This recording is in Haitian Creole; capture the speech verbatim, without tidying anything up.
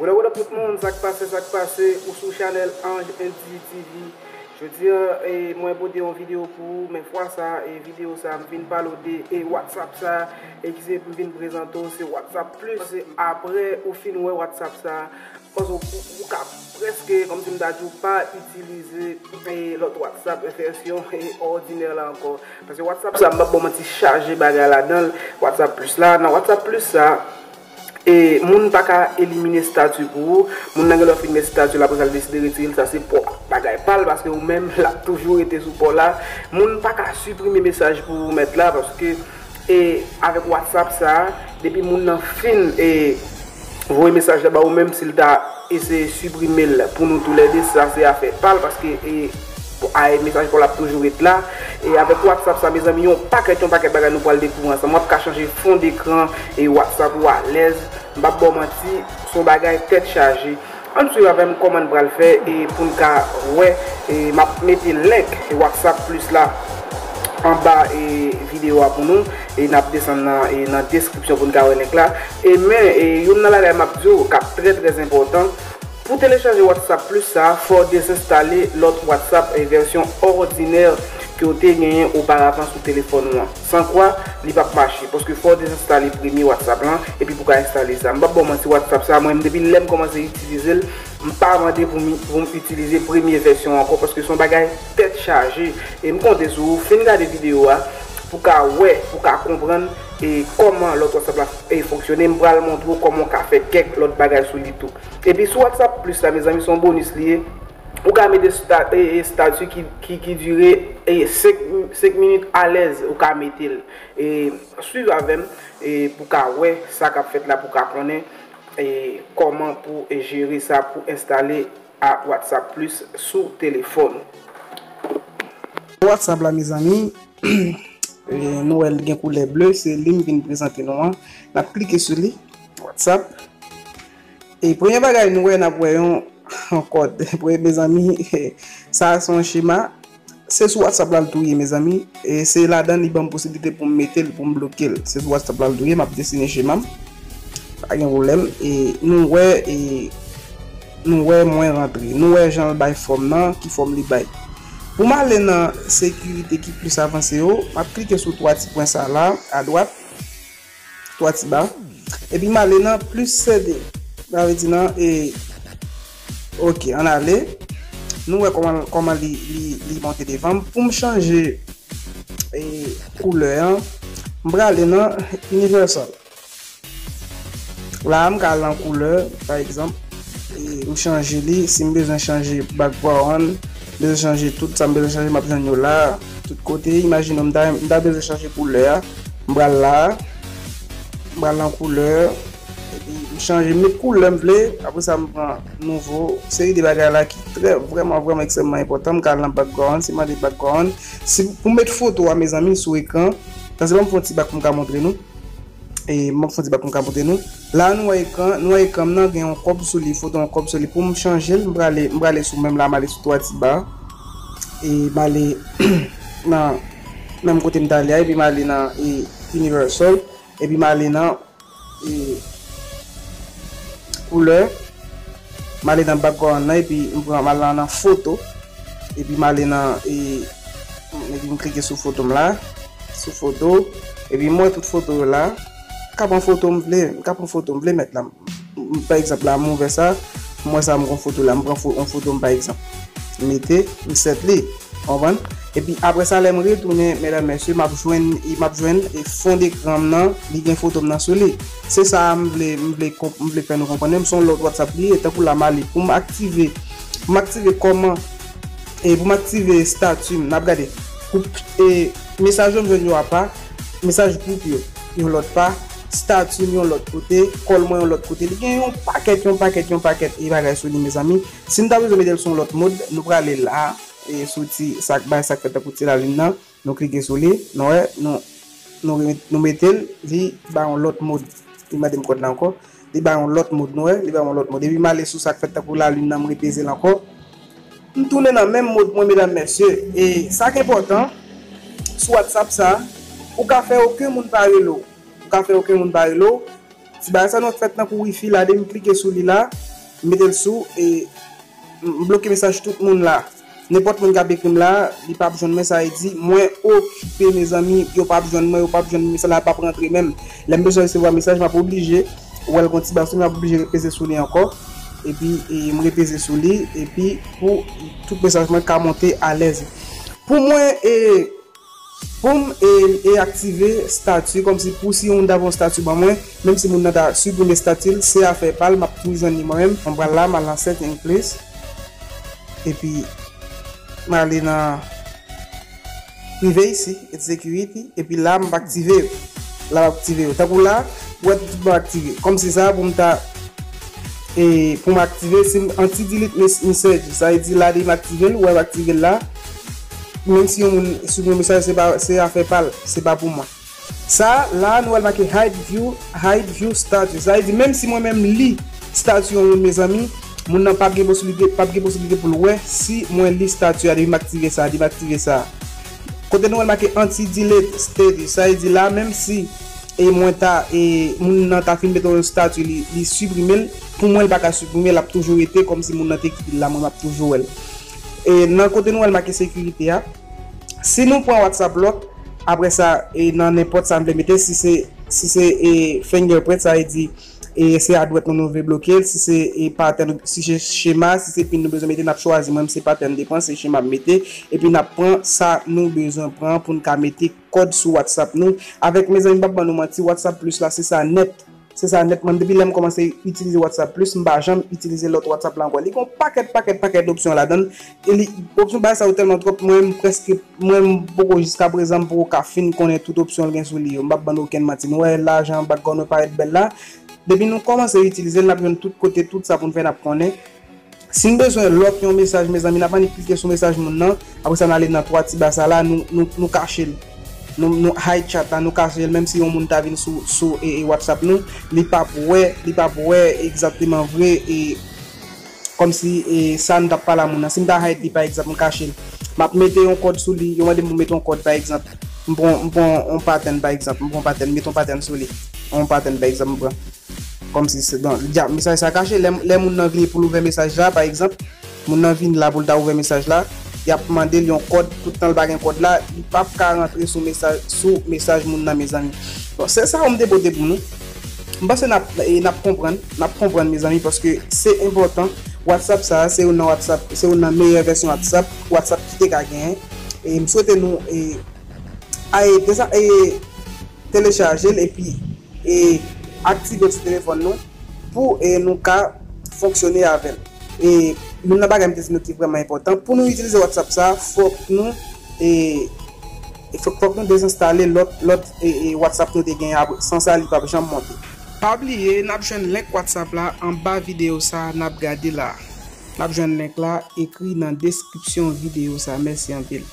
What up, what up tout moun, sa k pase, sa k pase, ou sou chanèl Ange N D T V. Jodi a, e, mwen pote yon videyo pou ou, men fwa sa, e, videyo sa, m vin pale w de, e, WhatsApp sa, e ki se pou m vin prezante w, se WhatsApp Plus. Se apre ou fin wè WhatsApp sa, paske ou, ou ka prèske, kòmsi m ta di w, pa itilize, e, lòt WhatsApp vèsyon, e, òdinè la ankò. Paske WhatsApp sa, m p ap ba w manti, chaje bagay ladan l. WhatsApp Plus la, nan WhatsApp Plus sa, e moun pa ka elimine estati pou ou. Moun nan gen lè fin met estati l, apre sa l deside retire l, sa se pwòp bagay pa l, paske ou menm, l ap toujou rete sou pa w la. Moun pa ka siprime mesaj pou ou mèt la, paske, e, avèk WhatsApp sa, depi moun nan fin, e, voye mesaj la ba ou, menm si l ta eseye siprime l pou nou toulède, sa se afè pa l, paske, e, ay, mesaj pa w la ap toujou ret la. E avèk WhatsApp sa, mezanmi, yon pakèt, yon pakèt bagay nou pral dekouvri ansanm. W ap ka chanje fon dekran e WhatsApp ou alèz. M p ap ba w manti, se yon bagay tèt chaje. Ann swiv avè m kòman n pral fè e pou n ka wè, e m ap mete link e WhatsApp Plus la anba, e, videyo a pou nou, e n ap desann nan, e nan deskripsyon pou n ka wè link la. E men, e, youn nan bagay m ap di w k ap trè, trè enpòtan, pou telechaje WhatsApp Plus sa, fò w dezenstale lòt WhatsApp, e, vèsyon òdinè ke w te genyen oparavan sou telefòn ou an. San kwa, li p ap mache, paske fò w dezenstale premye WhatsApp lan, epi pou w ka enstale sa. M p ap ba w manti, WhatsApp sa, mwen, depi lè m kòmanse itilize l, m pa mande pou m, pou m itilize premye vèsyon ankò, paske se yon bagay tèt chaje. E m konte sou ou, fin gade videyo a, pou w ka wè, pou w ka konprann, e kòman lòt WhatsApp la, e, fonksyone. M pral montre w kòman w ka fè kèk lòt bagay sou li tou. Epi sou WhatsApp Plus la, mezanmi, se yon bonis li ye. Ou ka mete sta-, e, e, estati ki, ki, ki dire, e, senk, senk minit alèz, ou ka mete l. E, swiv avè m, e, pou w ka wè sa k ap fèt la, pou w ka konnen, e, kòman pou, e, jere sa, pou enstale a WhatsApp Plus sou telefòn ou. WhatsApp la, mezanmi, e, nou wè l gen koulè ble, se li m vin prezante nou an. N ap klike sou li, WhatsApp. E premye bagay nou wè, n ap wè yon, yon kòd. Premye, mezanmi, sa a se yon chema. Se sou WhatsApp la l tou ye, mezanmi. E se ladan li ban m posiblite pou m mete l, pou m bloke l. Se sou WhatsApp la l tou ye, m ap desine chema m. Pa gen pwoblèm. E nou wè, e nou wè mwen rantre. Nou wè jan l bay fòm nan, ki fòm li bay. Pou m ale nan sekirite ki plis avanse yo, m ap klike sou twa ti pwen sa la, adwat. Twa ti ba. Epi m ale nan plis sède. Sa vle di nan, e, ok, ann ale. Nou wè kòman, kòman li, li, li monte devan m. Pou m chanje, e, koulè an, m prale nan Universal. La a, m ka al nan koulè, pa egzanp, e, m chanje li, si m bezwen chanje background, bezwen chanje tout sa m bezwen chanje, m ap jwenn yo la, tout kote. Imajine w, m ta, m ta bezwen chanje koulè a, m pral la a, m pral nan koulè, epi m chanje, m met koulè m vle, apre sa m pran nouvo, seri de bagay la ki trè, vrèman, vrèman ekstrèmman enpòtan, m ka al nan background, si m mande background, si pou m met foto a, mezanmi, sou ekran, sa se ban m fè yon ti bak pou m ka montre nou. E, m ap fè yon ti bak pou m ka montre nou. La, nou wè ekran, nou wè ekran m nan gen yon kòb sou li, foto yon kòb sou li. Pou m chanje l, m prale, m prale sou menm la, m ale sou twa ti ba. E m ale nan menm kote m t ale a, epi m ale nan, e, Universal, epi m ale nan, e, koulè. M ale nan background nan, epi m pran, m al nan, nan foto. Epi m ale nan, e, epi m klike sou foto m la. Sou foto. Epi m wè tout foto yo la. M ka pran foto m vle, m ka pran foto m vle, mèt la. M, pa egzanp la, m ouvè sa, m wè sa, m gon foto la, m pran fo-, yon foto m, pa egzanp. M mete, m sèt li. Konprann? Epi apre sa, lè m retounen, medam, mesye, m ap jwenn, e, m ap jwenn, e, fon dekran m nan, li gen foto m nan sou li. Se sa a m vle, m vle konp-, m vle fè nou konprann. Menm se yon lòt WhatsApp li ye, tankou la m ale pou m aktive, pou m aktive kòman, e, pou m aktive estati m, n ap gade. Pou, e, mesaj yo m jwenn yo apa, mesaj gwoup yo yon lòt pa, estati m yon lòt kote, kòl mwen yon lòt kote. Li gen yon pakèt, yon pakèt, yon pakèt, e, bagay sou li, mezanmi. Si n ta bezwen mete l sou yon lòt mòd, nou prale la, e, sou ti, sa k bay, sa k fèt tankou ti lalin nan, nou klike sou li, nou wè, nou, nou, nou mete l, li ba yon lòt mòd. Li mande m kòd la ankò, li ba yon lòt mòd, nou wè, li ba yon lòt mòd. Epi m ale sou sa k fèt tankou lalin nan, m repeze l ankò. M tounen nan menm mòd mwen, medam, mesye. E sa k enpòtan, sou WhatsApp sa, ou ka fè okenn moun pa rele w. Ou ka fè okenn moun pa rele w. Ti bagay sa nou fèt tankou wifi la, depi m klike sou li la, M mete l sou, e m bloke mesaj tout moun la. Nenpòt moun k ap ekri m la, li p ap jwenn mwen, sa vle di, mwen okipe, mezanmi, yo p ap jwenn mwen, yo p ap jwenn, mesaj la p ap rantre menm. Lè m bezwen resevwa mesaj, m ap oblije wè l gon ti bagay sou li, m ap oblije repeze sou li ankò. Epi, e, m repeze sou li, epi pou tout mesaj mwen ka monte alèz. Pou mwen, e, Pou m, e, e aktive stati, kòmsi pou si yon moun ta voye yon stati ban mwen, menm si moun nan ta siprime stati l, se afè pa l, m ap toujou jwenn li mwen menm. Mwen pral la, m al nan settings, please. Epi, m ale nan privacy and security. Epi la, m ap aktive yo. La, m ap aktive yo. Tankou la, ou wè tout bon aktive. Kòmsi sa, pou m ta, e, pou m aktive, si m anti-delete mes-, message. Sa vle di, la, depi m aktive l, ou wè m aktive l la. Menm si yon moun siprime mesaj, se pa, se afè pa l, se pa pou mwen. Sa, la, nou wè l make hide view, hide view status. Sa vle di, menm si mwen menm li stati yon moun, mezanmi, moun nan p ap gen posiblite, p ap gen posiblite pou l wè si mwen li stati a, depi m aktive sa, depi m aktive sa. Kote nou wè l make anti-delete status, sa vle di la, menm si, e mwen ta, e moun nan ta fin mete yon stati, li, li siprime l, pou mwen, l pa ka siprime, l ap toujou rete, kòmsi moun nan te kite l la, mwen, m ap toujou wè l. E nan kote nou wè l make sekirite a, si nou pran WhatsApp lòk, apre sa, e nan nenpòt sa n vle mete, si se, si se, e, fingerprint, sa vle di, e se adrès nou nou vle bloke l, si se, e, pattern, si se chema, si se pin nou bezwen mete, n ap chwazi. Mwen, se pattern depan, se chema m mete, epi n ap pran sa nou bezwen pran pou n ka mete kòd sou WhatsApp nou. Avèk, mezanmi, m p ap ban nou manti, WhatsApp Plus la, se sa nèt. Se sa nèt, mwen, depi lè m kòmanse itilize WhatsApp Plus, m pa janm itilize lòt WhatsApp la ankò. Li gon pakèt, pakèt, pakèt opsyon ladan l. E li, opsyon bagay sa yo tèlman twòp, mwen, m prèske, mwen, m poko jiska prezan, m poko ka fin konnen tout opsyon l gen sou li yo. M p ap ban nou okenn manti. Nou wè lajan an background mwen parèt bèl la. Depi nou kòmanse itilize l, n ap jwenn tout kote, tout sa pou n fè, n ap konnen. Si n bezwen lòk yon mesaj, mezanmi, n ap annik klike sou mesaj moun nan. Apre sa, n ale nan twa ti ba sa la, nou, nou, nou kache l. Nou, nou hide chat la, nou kache l, menm si yon moun ta vin sou, sou, e, e, WhatsApp nou, li p ap wè, li p ap wè egzakteman vre, e, kòmsi, e, sa n t ap pale a moun nan. Si m ta hide li, pa egzanp, m kache l. M ap mete yon kòd sou li, yo mande m pou m mete yon kòd, pa egzanp. M pran, m pran yon pattern, pa egzanp. M pran yon pattern, mete yon pattern sou li. Yon pattern, pa egzanp, m pran. Kòmsi se, donk, dja, mesaj sa kache. Lè, lè moun nan vini pou l ouvè mesaj la, pa egzanp, moun nan vini la pou l ta ouvè mesaj la, y ap mande l yon kòd, tout tan l pa gen kòd la, li p ap ka rantre sou mesaj, sou mesaj moun nan, mezanmi. Bon, se sa yo m te pote pou nou. M panse n ap, e, n ap konprann, n ap konprann, mezanmi, paske se enpòtan. WhatsApp sa, se youn nan WhatsApp, se youn nan meyè vèsyon WhatsApp, WhatsApp ki te ka genyen. E m swete nou, e, a, e, deza-, e, telechaje l epi, e, aktive l sou telefòn nou pou, e, nou ka fonksyone avè l. E youn nan bagay m te di nou ki vrèman enpòtan, pou nou itilize WhatsApp sa, fòk nou, e, e fòk, fòk nou dezenstale lòt, lòt, e, e, WhatsApp nou te genyen apre. San sa, li p ap janm monte. Pa bliye, n ap jwenn link WhatsApp la anba videyo sa n ap gade la. N ap jwenn link la ekri nan deskripsyon videyo sa. Mèsi anpil.